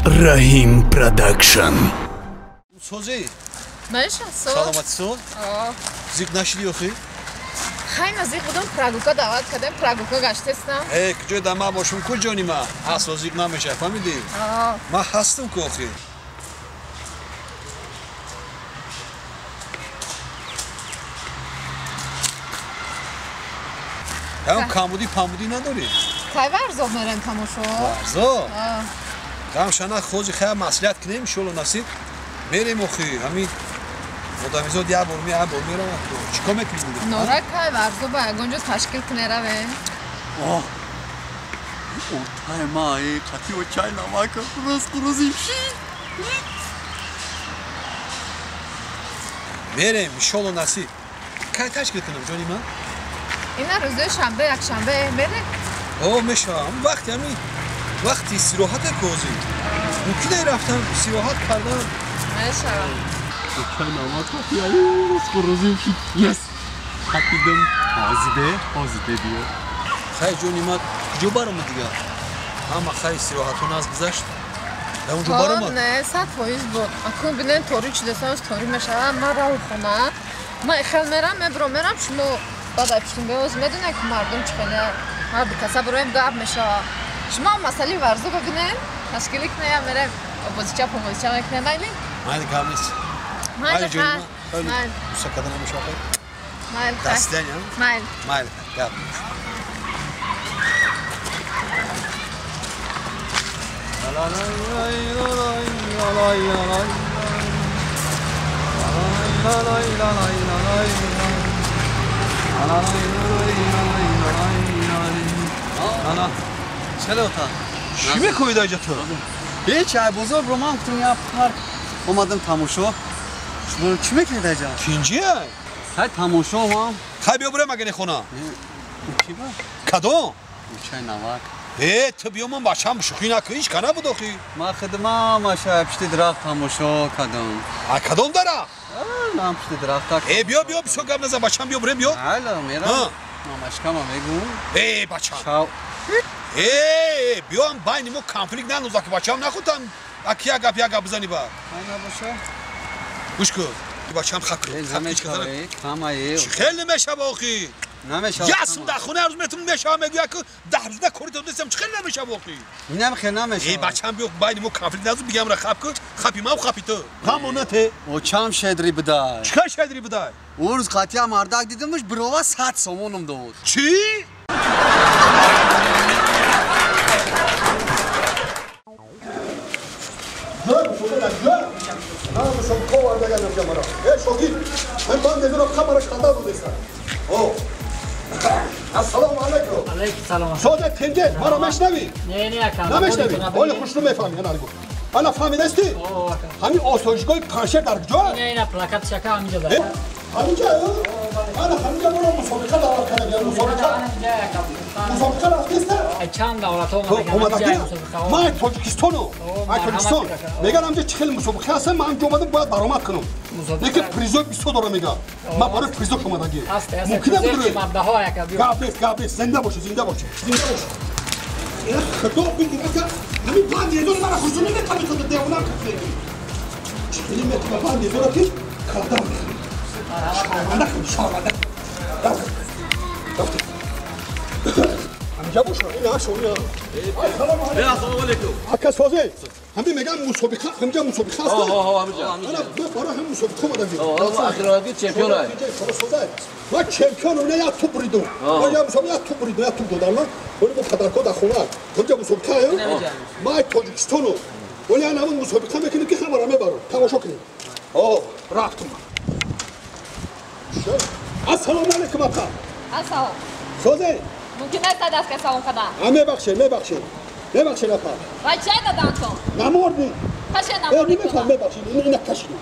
Раҳим Продакшн. Созӣ? Меша, соз. Саломатӣ соз? О. Зиқ нашидӣ охи? Хай назиқ будам, прогулка даъват кардем, прогулка гаштестам. Э, куҷо да ма бошум, ку ҷони ма? Асо зиқ намеша, фаҳмидӣ? О. Ма ҳастам ку охи. Ям камбудӣ памбудӣ надорӣ? Кай варзоб мерем тамошо? Варзоб? Гам шана хози хая маслиҳат кунем, иншолло насиб. Мерем охи, ҳамин одамизод як бор як бор меравад. Чӣ кор мекунем? Нора кай варзоба ягон ҷо ташкил куне равем? Оҳ! Ортаи ма қатӣ очай намака рӯз рӯзи ши. Мерем, иншолло насиб. Кай ташкил кунам, ҷони ман? Ина рӯзои шанбе, якшанбе мерем? О, мешавам. Вақти ҳамин вақти истироҳате ку ҳозир. Мумкин ай рафтан истироҳат кардан? Мешавам. Очай намака рӯз рӯзи ши. Yes! Хатидам. Ҳозиде, ҳозиде биё. Хай ҷони ман, куҷо баромад дигар? Ҳама хай истироҳатон аз гузашт. Дар он ҷо баромад? Не, 100% буд. Акун бинен торик шудасан, торик мешавад. Ман раву хона. Ман ихел мерам, мебурам, мерам, шумо баъд айпуштум беоз медонед ки мардум чӣ хеле ҳар ду каса буроем гап мешавад. Шумо масъалаи варзо бибинед, ташкилӣ кунем, мерем бозича помозича мекунем, майли? Майли, гап нест. Майли, ҷони ман. Майли. Муса карда намешавад хай? Майли. До свидания. Майли. Майли, гап. Чалота. Чӣ мекунӣ дар инҷа ту? Ҳеч, ай бозор бро ман гуфтам як парк омадам тамошо. Шумо чӣ мекунед дар инҷа? Тинҷиай? Хай тамошо омам. Хай биё бурем агар хона. Чӣ ба? Кадом? Чай навак. Э, ту биё ман бачам шӯхӣ накун, ҳеч ка набуд охи. Ман хидмам аша пишти дарахт тамошо кардам. А кадом дарахт? Нам пишти дарахта. Э, биё, биё, бисёр гап назан, бачам биё бурем, биё. Ҳало, мерам. Мамашкама мегӯм. Э, бачам. Шав. Э, биёам байни мо конфликт наноза ки бачам нахутам. Аки як гап, як гап бизани ба. Ай набоша. Гӯш кун. Бачам хак кун. Намешавад, камае. Чӣ хел намешава охи? Намешавад. Ясм дар хона рӯз метум мешава мегӯяд ки 10 рӯза кори то дестам чӣ хел намешава охи? Инам хел намешава. Э, бачам биё байни мо конфликт назу бигам ра хап кун, хапи ман хапи ту. Ҳамонате. Очам шедри бидай. Чӣ хел шедри бидай? Ӯ рӯз қатъия мардак дидамш бирова 100 сомонам дод. Чӣ? Ассалому алайкум. Алайкум салом. Сода тинҷе, маро мешнавӣ? Не, не, ака. Намешнавӣ? Ҳоли хушрӯ мефаҳмӣ, ана гу. Ана фаҳмидастӣ? Ҳамин осоишгоҳи Панҷшер дар куҷо? Не, ина плакат шака ҳаминҷо дар. Ҳаминҷо? Ана ҳаминҷо маро мусобиқа даъват кардагиям, мусобиқа. Мусобиқа рафтеста? Чанд давлатҳо омадагиям. Ман Тоҷикистону, ман Тоҷикистон. Мегӯянд ҳаминҷо чӣ хеле мусобиқа ҳастам, ман ҳаминҷо омадам бояд баромад кунам. Лекин призои бисёр дорам мегӯям. Ман барои призо омадагиям. Мумкин набуд. Гап нест, гап нест. Зинда бошӣ, зинда бошӣ, зинда бошӣ. Худо бигирад, ки ҳамин банди езори мара хурсунӣ метавонӣ худо девона кунӣ. Чӣ хеле метавонӣ банди езора ки кардам. Шарманда кун, шарманда. Рафтем. Ҳаминҷа боша, ин ашони. Ассалому алайкум. Ака созӣ. Ҳамин мегӯям мусобиқа, ҳаминҷа мусобиқа аст. Ҳо, ҳо, ҳаминҷа. Ана ман барои ҳамин мусобиқа омадам. Охироги чемпион ай. Ман чемпион уна як туп буридум. Ман як мусобиқа як туп буридум, як туп додам ман. Вале бо падарко дар хона. Ҳаминҷа мусобиқа аю. Ман Тоҷикистону. Вале ана ҳамин мусобиқа мекунем ки ҳамаро мебарам. Тамошо кунем. О, рафтум. Ассалому алайкум ака. Ассалом. Созӣ? Мумкин аст даст ка салом кардан? А мебахшед, мебахшед. Мебахшед апа. Вай чай дадантон? Намордӣ. Каше намордӣ. Намефаҳм, мебахшед, ина кашидем.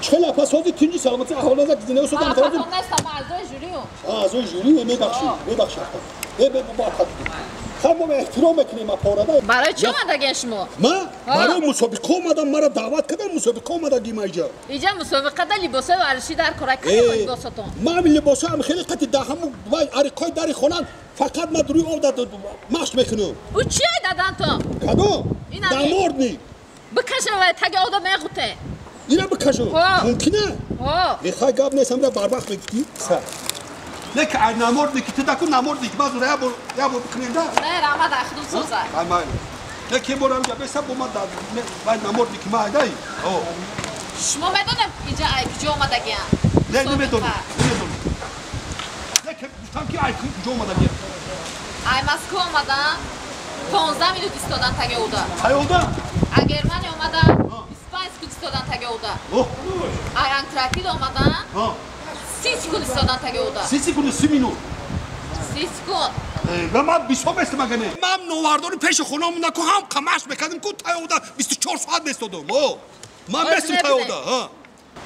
Чӣ хеле апа сози тинҷи саломатӣ аҳолаза зиндаги созам Ман нестам, ман аъзои жюриум. Аъзои жюри, мебахшед, мебахшед апа. Э, бо апа. Ҳама эҳтиром мекунем апорада. Барои чӣ омадаген шумо? Ма барои мусобиқа омадам, маро даъват кардам, мусобиқа омадагим иҷа. Иҷа мусобиқада либосҳои варзишӣ дар кора кадом либосотон? Ман либосҳоям хеле қати даҳаму вай ариқои дари хонан фақат ман рӯи об машқ мекунам. Ӯ чӣ ай дадантон? Кадом? Дамордник. Бикашам вай таги ода меғуте. Ина бикашам? Мумкина? Мехоҳ гап нест, ҳамра барвақт мегуфтӣ? Леки ай намордники ту даку намордник ман зура я бор бикунем да? Не, раҳмат, ай худум соза. Ай майли. Леки бор ҳамҷа беса бо ман вай намордники ма айдай. Шумо медонем иҷа ай куҷо омадагиам? Не, намедонам. Намедонам. Леки гуфтам ки ай куҷо омадагиам. Ай Москва омадан, 15 минут истодан таги ода. Тай ода? Ай Германия омадан, 25 секунд истодан таги ода. Ай Антарктида омадан, 30 секунд истодан таги ода. 30 секунд, 30 минут. 30 секунд. Ва ман бисёр местам агане. Ман новардори пеши хона монда ку ҳам қамаш мекардем ку тай ода 24 соат местодам. Ман местам тай ода.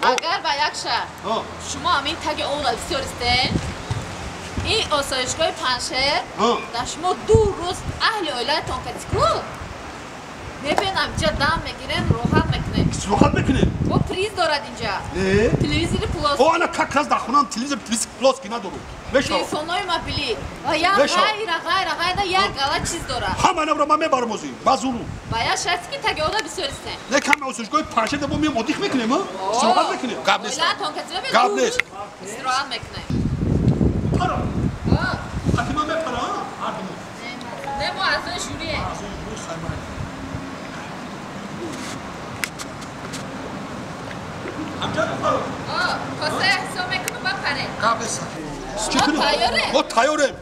Агар ба як шаҳр шумо ҳамин таги ода бисёр истед, ин осоишгоҳи Панҷшер дар шумо 2 рӯз аҳли оилаатон кати ку мебинам инҷа дам мегирем, роҳат мекунем. Роҳат мекунем? Бо приз дорад инҷа. Телевизори плоский. О, ана как раз дар хонаам телевизор плоский надорам. Телефонҳои мобилӣ ва як ғайра ғайра ғайра як гала чиз дорад. Ҳама инамро ман мебарам озӣ, ба зуру. Ба як шарте ки таги ода бисёр истем. Не, каме осоишгоҳи Панҷшер бо меем отдых мекунем, истироҳат мекунем. Гап нест. Оилаатон кати мебинем. Гап нест. Истироҳат мекунем. Парам. Ати ман мепарам, ҳар думо. Не, мо аъзои жюрием. То се ҳисоб мекунам, бапарем. Гап нест. Шумо тайёрем? Мо тайёрем.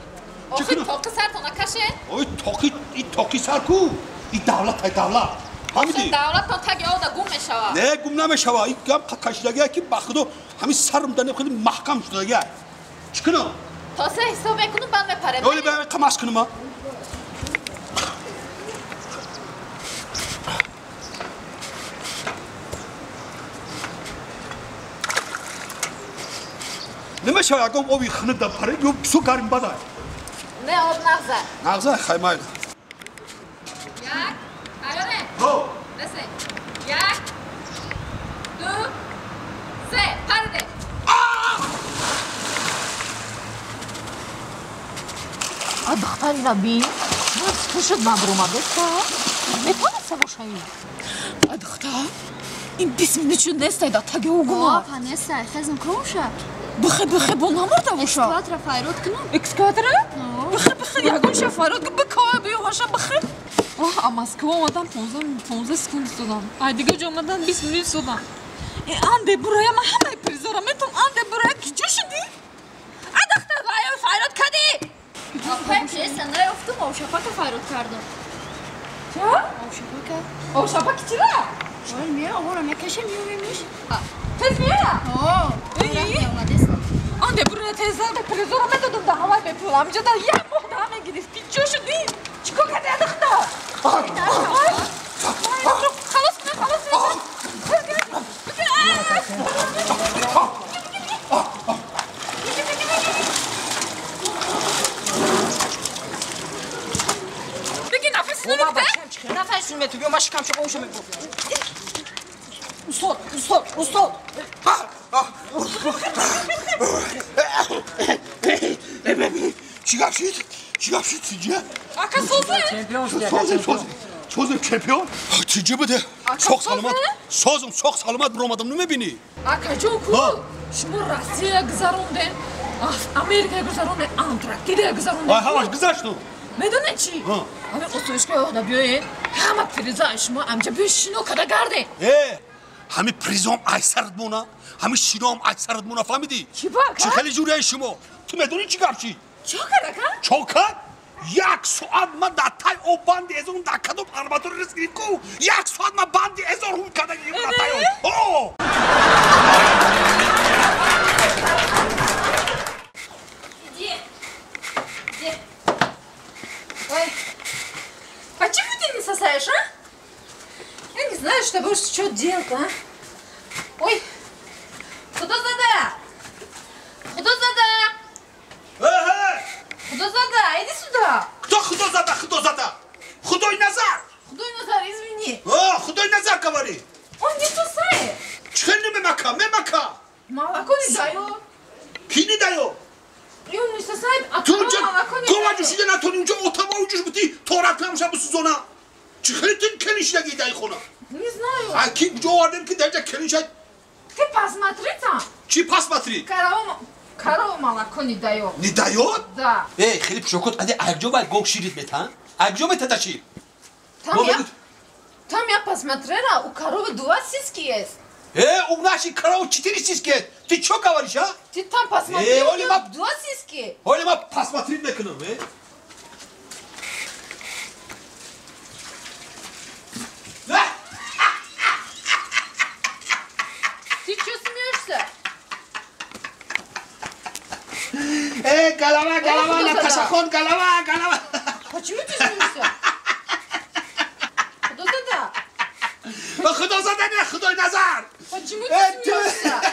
Охи тоқи сартон накашед? Ой, тоқи, и тоқи сар ку? И давлат, ай давлат. Фаҳмидӣ? Давлаттон таги ода гум мешавад. Не, гум намешавад. И гап кашидагия ки ба худо ҳамин сарм дар хеле маҳкам шудагия. Чӣ кунам? То се ҳисоб мекунам, баъд мепарем. Оли ба қамаш кунам, а? Намешавад ягон оби хунук дар паре, ё бисёр гарм бадай. Не, об нағза. Нағза, хай майли. Як, тайёре? Ҳо. Бесе. Як, ду, се, париде. А духтари рабин, пушт набромадеста. Метавонеста бошаи? А духтар, ин 20 минут шуд нестай да таги угума. Апа, нестай, хезм кумша. Бихе, бихе, бо намурда боша. Экскаватора файрод кунам. Экскаватора? Бихе, бихе, ягон ша файрод кун, бикова биёваша, бихе. Оҳ, а Москва омадан 15 секунд истодам. Ай дига ҷо омадан 20 минут истодам. Э, анде бурая, ман ҳамаи призора метавон, анде бурая, ки ҷо шудӣ? А духтар, ай файрод кардӣ? Апа, чеса, наёфтум, овшапака файрод кардам. Ча? Овшапака. Овшапаки чира? Ой, мея, овора мекашем, меёвемиш. Тез мея? Ҳо. Анде бурая теза, призора медодам да ҳамаи бепул. Ҳамҷа да як моҳ да мегирифт. Ки ҷо шудӣ? Чӣ кор кардӣ, духтар? Халос кунем, халос кунем. Беги, нафас намекунӣ? Нафас мету, ё ман шикам шо оша мебу. Устод, устод, устод. Чӣ гап шуд? Чӣ гап шуд, тиҷа? Ака созем? Созем, созем. Созем, чемпион. Тиҷа буде. Соқ саломат. Созем, соқ саломат биромадам, намебинӣ? Акаҷон ку? Шумо Россия гузарондем, Америка гузарондем, Антарктида гузарондем. Ай, ҳамаш гузашту. Медонед чӣ? Ҳамин осоишгоҳи ода биёед, ҳама приза шумо амҷа биё шино када гардем. Э, ҳамин призом ай сарат мона, ҳамин шиноам ай сарат мона, фаҳмидӣ? Чӣ ба, ака? Чӣ хеле ҷурияи шумо? Ту медонӣ чӣ гап чӣ? Чо кард, ака? Чо кард? Як соат ман дар тай об банди эзон дар кадом арматур рис гирифт ку? Як соат ман банди эзон ҳум карда гирифт дар тай об. О! Иди. Иди. Ой. Почему ты не сосаешь, а? Я не знаю, что будешь что делать, а? Ой. Худозада! Худозада! Худозада, иди сюда! Кто Худозада? говори? А, худой назар говори. Он не сосает. Чхел не мемака, мемака. Молоко не дает. Ки не дает? И он не сосает, а корова молоко не гова дает. Ҷушида натони, унҷо отава уҷуш бути, торатамша бисӯзона. Чӣ хеле тин келин шидаги дай хона? Не знаю. А ки куҷо овардем, ки даҷа келин шад? Ты посмотри там. Чӣ посмотри? Корова молоко не дает. Не дает? Да. Эй, хеле пушокот, аде акҷо бай гов ширит метан? Акҷо метада шир? Там я посмотрела, у коровы два сиськи есть. У нашей коровы четыре сиськи есть. Ты чё говоришь, а? Ты там посмотри, у неё два сиськи. Оли, ма посмотри мекунам, э? Ты чё смеешься? Голова, голова, Худо Наташа зада. хон, голова, голова. Почему ты смеешься? Худо зада. Худо зада не, худой назар. Почему Э, ты ты- смеешься?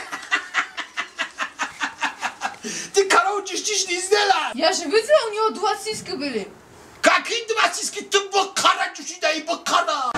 Ты корову чистишь не сделала. Я же видела, у нее два сиськи были. Какие два сиськи? Ты бакара чушида и бакара.